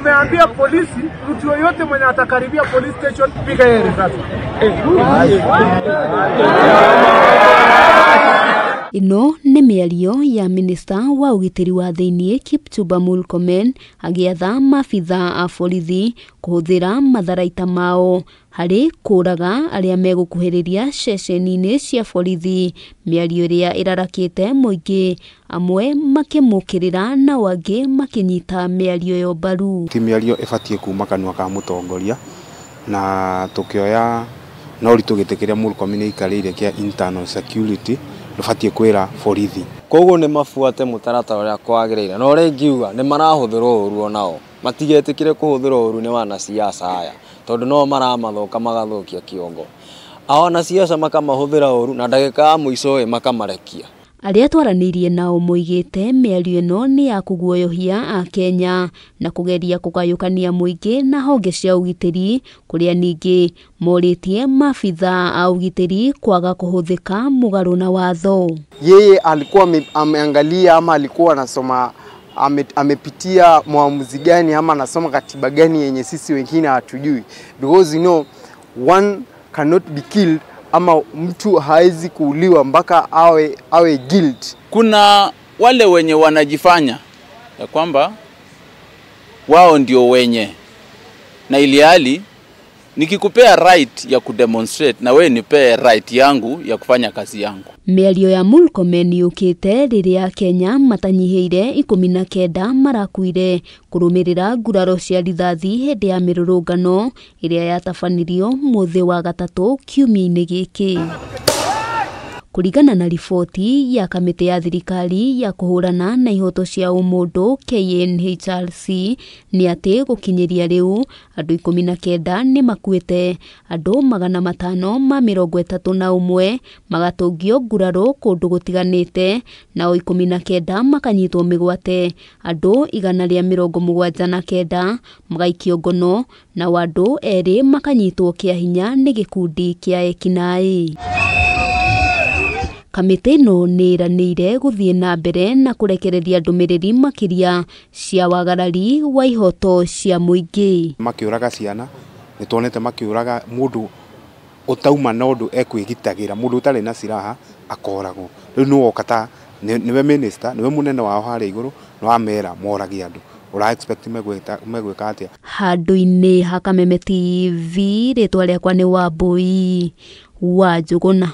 Tumeambia polisi, mtu yoyote mwenye atakaribia police station, piga yeye risasi. Ĩno nĩ mĩario ya minista wa ũgitĩri wa thĩiniĩ Kipchumba Murkomen agĩatha maabitha a borithi kũhũthĩra matharaita mao harĩ kũraga arĩa megũkuhĩrĩria ceceni-inĩ cia borithi. Mĩario ĩrĩa ĩrarakĩte mũingĩ, amwe makĩmũkĩrĩra nao angĩ makĩnyita mĩario ĩyo mbaru. Ti mĩario ĩbatiĩ kuma kanua ka mũtongoria, na tũkĩoya na ũritũ gĩtĩ kĩrĩa Murkomen aikarĩire kĩa internal security ndũbatiĩ kwĩra borithi. Koguo nĩ mabuate mũtaratara ũrĩa kwagĩrĩire, na ũrĩa ingiuga nĩ marahũthĩrwo ũru onao, matigetĩkĩre kũhũthĩrwo ũru nĩ wanasiasa aya, tondũ no maramathoka magathũkia kĩongo. A wanasiasa makamahũthĩra ũru na ndagĩka ya mũico ĩ makamarekia. Arĩa twaranĩirie nao moigĩte mĩario ĩno nĩ ya kũguoyohia Akenya na kũgeria kũgayũkania mũingĩ na honge cia ũgitĩri, kũrĩa ningĩ morĩtie maabitha a ũgitĩri kwaga kũhũthĩka mũgarũ na watho. Yeye alikuwa ameangalia ama alikuwa anasoma amepitia muamuzi gani ama anasoma katiba gani yenye sisi wengine hatujui, because you know one cannot be killed, ama mtu haezi kuuliwa mpaka awe guilt. Kuna wale wenye wanajifanya ya kwamba wao ndio wenye, na ilihali nikikupea right ya kudemonstrate na wewe nipee right yangu ya kufanya kazi yangu. Mĩario ya Murkomen yũkĩte rĩrĩa Kenya matanyihĩire 19 marakuire kũrũmĩrĩra nguraro cia rithathi hĩndĩ ya mĩrũrũngano ĩrĩa yatabanirio mũthĩ wa gatatũ kiumia-inĩ gĩkĩ. Kũringana na riboti ya kamĩtĩ ya thirikari ya kũhũrana na ihoto cia ũmũndũ KNHRC nĩ atĩ gũkinyĩria rĩu andũ 19 nĩ makuĩte, andũ 531 magatũngio nguraro kũndũ gũtiganĩte, nao 19 makanyitwo mĩgwate, andũ 179 magaikio ngono, nao andũ 2 makanyitwo kĩa hinya nĩ gĩkundi kĩa ekinaĩ. Kamĩtĩ ĩno nĩ ĩranĩire gũthiĩ na mbere na kũrekereria ndũmĩrĩri makĩria cia wagarari wa ihoto cia mũingĩ. Makĩũraga ciana, nĩ tuonete makĩũraga mũndũ ũtauma na ũndũ ekwĩgitagĩra, mũndũ ũtarĩ na silaha akoragwo. Rĩu nĩ woka ta nĩwe minister, nĩwe mũnene wao harĩa igũrũ, nĩ wamera morage andũ. Ũra expect megwĩka atĩa? Handũ-inĩ ha Kameme TV, rĩtwa rĩakwa nĩ Wambui wa Njũgũna.